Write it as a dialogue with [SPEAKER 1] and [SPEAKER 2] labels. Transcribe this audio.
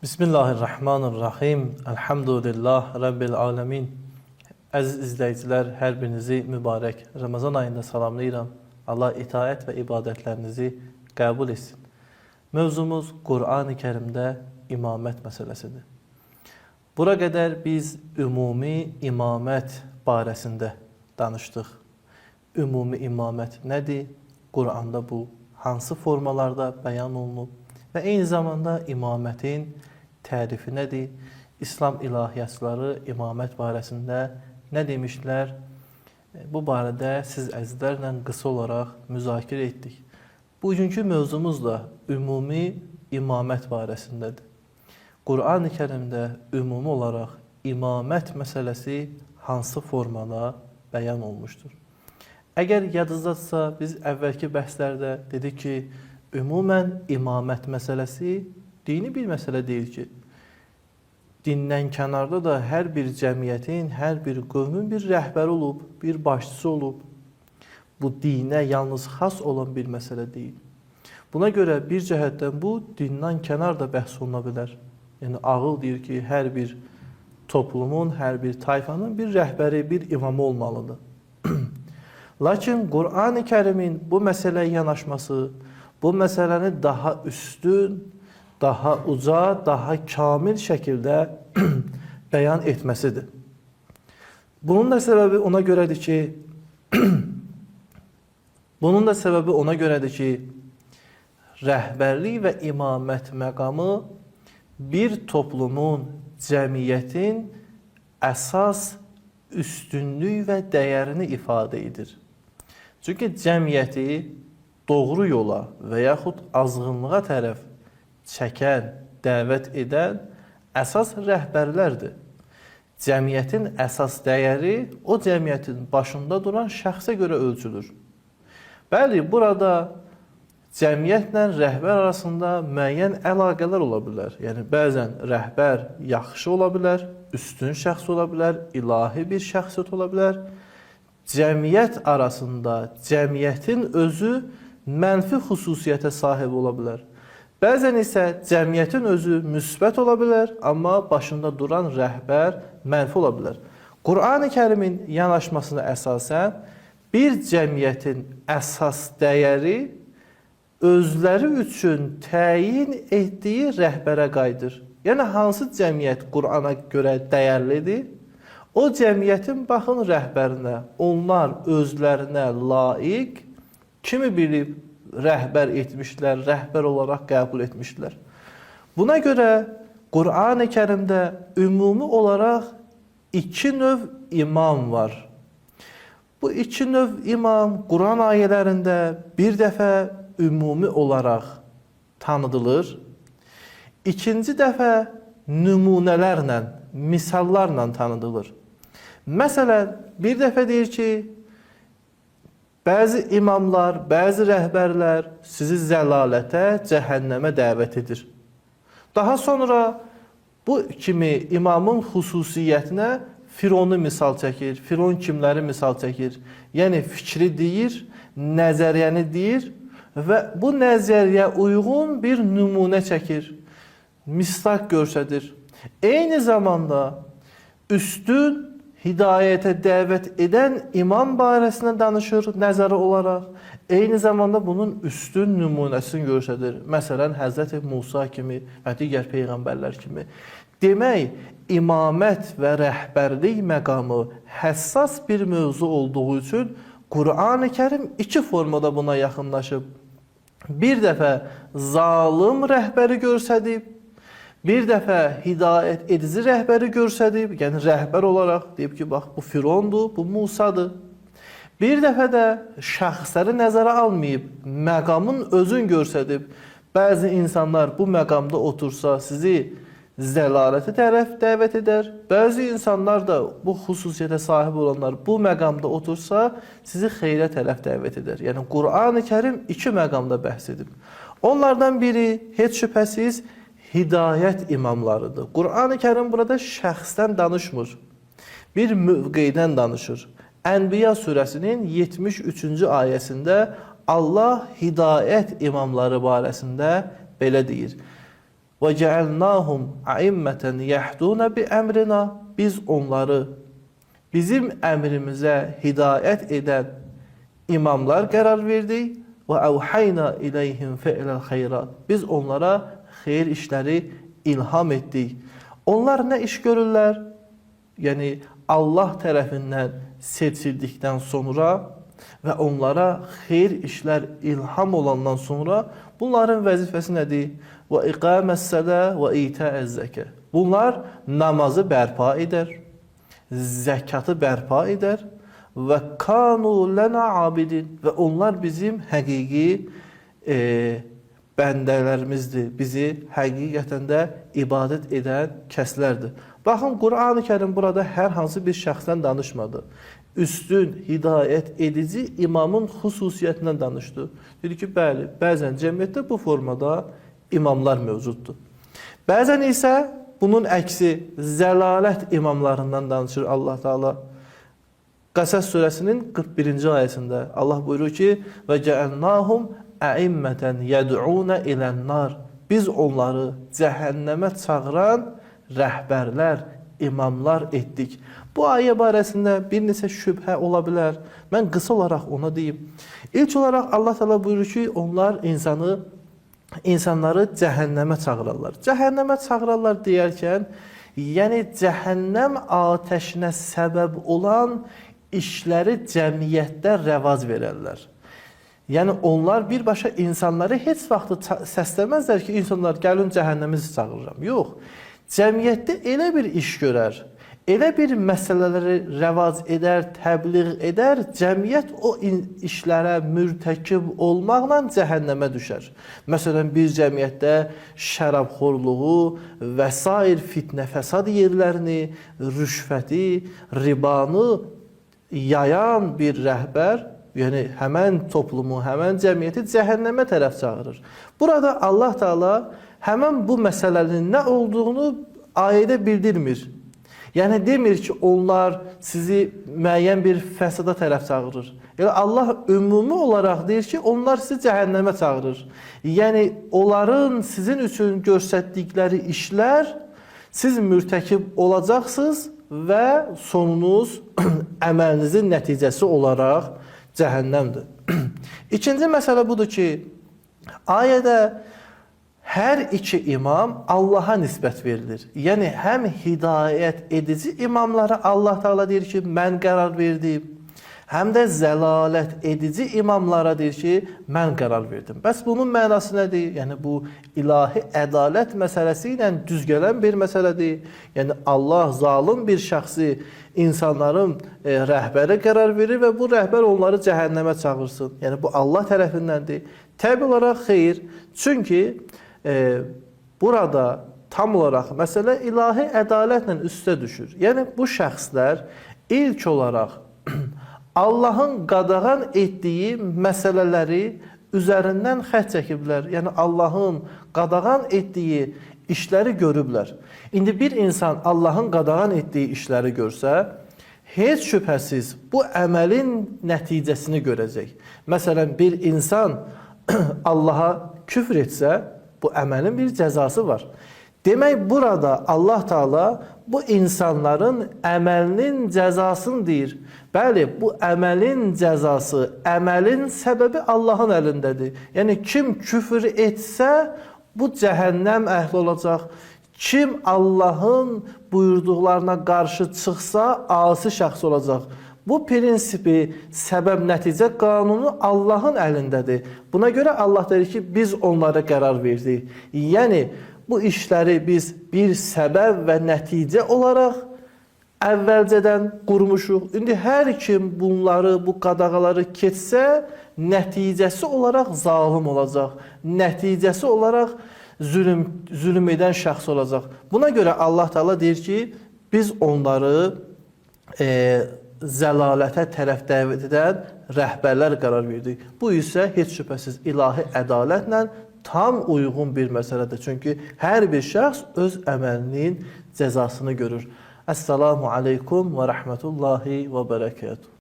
[SPEAKER 1] Bismillahirrahmanirrahim. Elhamdülillah Rabbil alemin. Əziz izləyicilər, hər birinizi mübarək Ramazan ayında salamlayıram. Allah itaət və ibadətlərinizi qəbul etsin. Mövzumuz Qur'an-ı Kərimdə imamət məsələsidir. Bura qədər biz ümumi imamət barəsində danışdıq. Ümumi imamət nədir? Qur'anda bu hansı formalarda bəyan olunub? Və eyni zamanda imamətin tərifi nədir? İslam ilahiyyatçıları imamət barəsində nə demişdilər? Bu barədə siz əzizlərlə qısa olaraq müzakirə etdik. Bugünkü mövzumuz da ümumi imamət barəsindədir. Qur'an-ı Kərimdə ümumi olaraq imamət məsələsi hansı formada bəyan olmuşdur? Əgər yadınızdadırsa, biz əvvəlki bəhslərdə dedik ki, ümumən imamət məsələsi dini bir məsələ deyil ki, dindən kənarda da hər bir cəmiyyətin, hər bir qövmün bir rəhbəri olub, bir başçısı olub. Bu dinə yalnız xas olan bir məsələ deyil. Buna görə bir cəhətdən bu dindən kənar da bəhs oluna bilər. Yəni ağıl deyir ki, hər bir toplumun, hər bir tayfanın bir rəhbəri, bir imamı olmalıdır. Lakin Qur'an-ı Kərimin bu məsələyə yanaşması, bu məsələni daha üstün, daha uca, daha kamil şəkildə bəyan etməsidir. Bunun da səbəbi ona görədir ki, bunun da səbəbi ona görədir ki, rəhbərlik və imamət məqamı bir toplumun, cəmiyyətin əsas üstünlük və dəyərini ifadə edir. Çünki cəmiyyəti doğru yola və yaxud azğınlığa tərəf çəkən, dəvət edən əsas rəhbərlərdir. Cəmiyyətin əsas dəyəri o cəmiyyətin başında duran şəxsə görə ölçülür. Bəli, burada cəmiyyətlə rəhbər arasında müəyyən əlaqələr ola bilər. Yəni bəzən rəhbər yaxşı ola bilər, üstün şəxs ola bilər, ilahi bir şəxsiyyət ola bilər. Cəmiyyət arasında cəmiyyətin özü mənfi xüsusiyyətə sahib ola bilər. Bəzən isə cəmiyyətin özü müsbət ola bilər, amma başında duran rəhbər mənfi ola bilər. Qur'an-ı Kərimin yanaşmasına əsasən bir cəmiyyətin əsas dəyəri özləri üçün təyin etdiyi rəhbərə qayıdır. Yəni hansı cəmiyyət Qur'ana görə dəyərlidir? O cəmiyyətin baxın rəhbərinə, onlar özlərinə layiq kimi bilib rəhbər etmişlər, rəhbər olaraq qəbul etmişlər. Buna görə Qur'an-ı Kərimdə ümumi olaraq iki növ imam var. Bu iki növ imam Quran ayələrində bir dəfə ümumi olaraq tanıdılır. İkinci dəfə nümunələrlə, misallarla tanıdılır. Məsələn, bir dəfə deyir ki, bəzi imamlar, bəzi rəhbərlər sizi zəlalətə, cəhənnəmə dəvət edir. Daha sonra bu kimi imamın xüsusiyyətinə Fironu misal çəkir, Firon kimləri misal çəkir. Yəni fikri deyir, nəzəriyyəni deyir və bu nəzəriyyə uyğun bir nümunə çəkir, misdaq göstərir. Eyni zamanda üstün hidayətə dəvət edən imam barəsində danışır nəzəri olaraq. Eyni zamanda bunun üstün nümunəsini göstərir. Məsələn, Həzrəti Musa kimi və digər peyğəmbərlər kimi. Demək, imamət və rəhbərlik məqamı həssas bir mövzu olduğu üçün Qur'an-ı Kərim iki formada buna yaxınlaşıb. Bir dəfə zalım rəhbəri göstərib, bir dəfə hidayət edici rəhbəri göstərib, yəni rəhbər olaraq deyib ki, bax bu Firondur, bu Musadır. Bir dəfə də şəxsləri nəzərə almayıb, məqamın özün göstərib. Bəzi insanlar bu məqamda otursa sizi zəlalətə tərəf dəvət edər. Bəzi insanlar da bu xüsusiyyətə sahib olanlar bu məqamda otursa sizi xeyrə tərəf dəvət edər. Yəni Qur'an-ı Kərim iki məqamda bəhs edib. Onlardan biri heç şübhəsiz hidayət imamlarıdır. Qur'an-ı Kərim burada şəxsdən danışmır. Bir mövqeydən danışır. Ənbiya surəsinin 73-cü ayəsində Allah hidayət imamları barəsində belə deyir. Və cealnahum a'immeten yehduna bi emrina. Biz onları bizim əmrimizə hidayət edən imamlar qərar verdik. Və evhayna ileyhim fi'lel xeyrat. Biz onlara xeyir işləri ilham etdik. Onlar nə iş görürlər? Yəni Allah tərəfindən seçildikdən sonra və onlara xeyir işlər ilham olandan sonra bunların vəzifəsi nədir? Və iqaməs-sələ və itəəz-zəkə. Bunlar namazı bərpa edər, zəkatı bərpa edər və kanu lənə abidin, və onlar bizim həqiqi bəndələrimizdir. Bizi həqiqətən də ibadət edən kəslərdir. Baxın, Qur'an-ı Kərim burada hər hansı bir şəxsdən danışmadı. Üstün, hidayət edici imamın xüsusiyyətindən danışdı. Dedi ki, bəli, bəzən cəmiyyətdə bu formada imamlar mövcuddur. Bəzən isə bunun əksi zəlalət imamlarından danışır Allah Teala. Qəsəs surəsinin 41-ci ayəsində Allah buyurur ki: "Və cealnahum əimmətən yed'un ilən-nar." Biz onları cəhənnəmə çağıran rəhbərlər, imamlar etdik. Bu ayə barəsində bir neçə şübhə ola bilər. Mən qısa olaraq ona deyim. İlk olaraq Allah Teala buyurur ki, onlar insanları cəhənnəmə çağırarlar. Cəhənnəmə çağırarlar deyərkən, yəni cəhənnəm atəşinə səbəb olan işləri cəmiyyətdə rəvac verərlər. Yəni onlar birbaşa insanları heç vaxt səsləməzlər ki, insanlar gəlin cəhənnəmizi çağırıram. Yox. Cəmiyyətdə elə bir iş görər, elə bir məsələləri rəvac edər, təbliğ edər, cəmiyyət o işlərə mürtəkib olmaqla cəhənnəmə düşər. Məsələn, bir cəmiyyətdə şərabxorluğu və sair fitnə fəsad yerlərini, rüşvəti, ribanı yayan bir rəhbər, yəni həmən toplumu, həmən cəmiyyəti cəhənnəmə tərəf çağırır. Burada Allah Teala həmən bu məsələnin nə olduğunu ayədə bildirmir. Yəni demir ki, onlar sizi müəyyən bir fəsada tərəf çağırır. Yəni Allah ümumi olaraq deyir ki, onlar sizi cəhənnəmə çağırır. Yəni onların sizin üçün göstərdikləri işlər siz mürtəkib olacaqsınız və sonunuz əməlinizin nəticəsi olaraq cəhənnəmdir. İkinci məsələ budur ki, ayədə hər iki imam Allaha nisbət verilir. Yəni həm hidayət edici imamlara Allah Teala deyir ki, mən qərar verdim. Həm də zəlalət edici imamlara deyir ki, mən qərar verdim. Bəs bunun mənası nədir? Yəni bu ilahi ədalət məsələsi ilə düz gələn bir məsələdir. Yəni Allah zalım bir şəxsi insanların rəhbəri qərar verir və bu rəhbər onları cəhənnəmə çağırsın. Yəni bu Allah tərəfindəndir. Təbii olaraq xeyir. Çünki burada tam olaraq məsələ ilahi ədalətlə üstə düşür. Yəni bu şəxslər ilk olaraq Allahın qadağan etdiyi məsələləri üzərindən xətt çəkiblər. Yəni Allahın qadağan etdiyi işləri görüblər. İndi bir insan Allahın qadağan etdiyi işləri görsə, heç şübhəsiz bu əməlin nəticəsini görəcək. Məsələn, bir insan Allaha küfr etsə, bu əməlin bir cəzası var. Demək burada Allah Teala bu insanların əməlinin cəzasını deyir. Bəli, bu əməlin cəzası, əməlin səbəbi Allahın əlindədir. Yəni kim küfr etsə, bu cəhənnəm əhli olacaq. Kim Allahın buyurduqlarına qarşı çıxsa, asi şəxs olacaq. Bu prinsipi, səbəb-nəticə qanunu Allahın əlindədir. Buna görə Allah deyir ki, biz onlara qərar verdik. Yəni bu işləri biz bir səbəb və nəticə olaraq əvvəlcədən qurmuşuq. İndi hər kim bunları, bu qadağaları keçsə, nəticəsi olaraq zalım olacaq. Nəticəsi olaraq zülm edən şəxs olacaq. Buna görə Allah Teala deyir ki, biz onları zəlalətə tərəf dəvət edən rəhbərlər qərar verdik. Bu isə heç şübhəsiz ilahi ədalətlə tam uyğun bir məsələdir. Çünki hər bir şəxs öz əməlinin cəzasını görür. Əssalamu aleykum və rəhmətullahi və bərəkətuhu.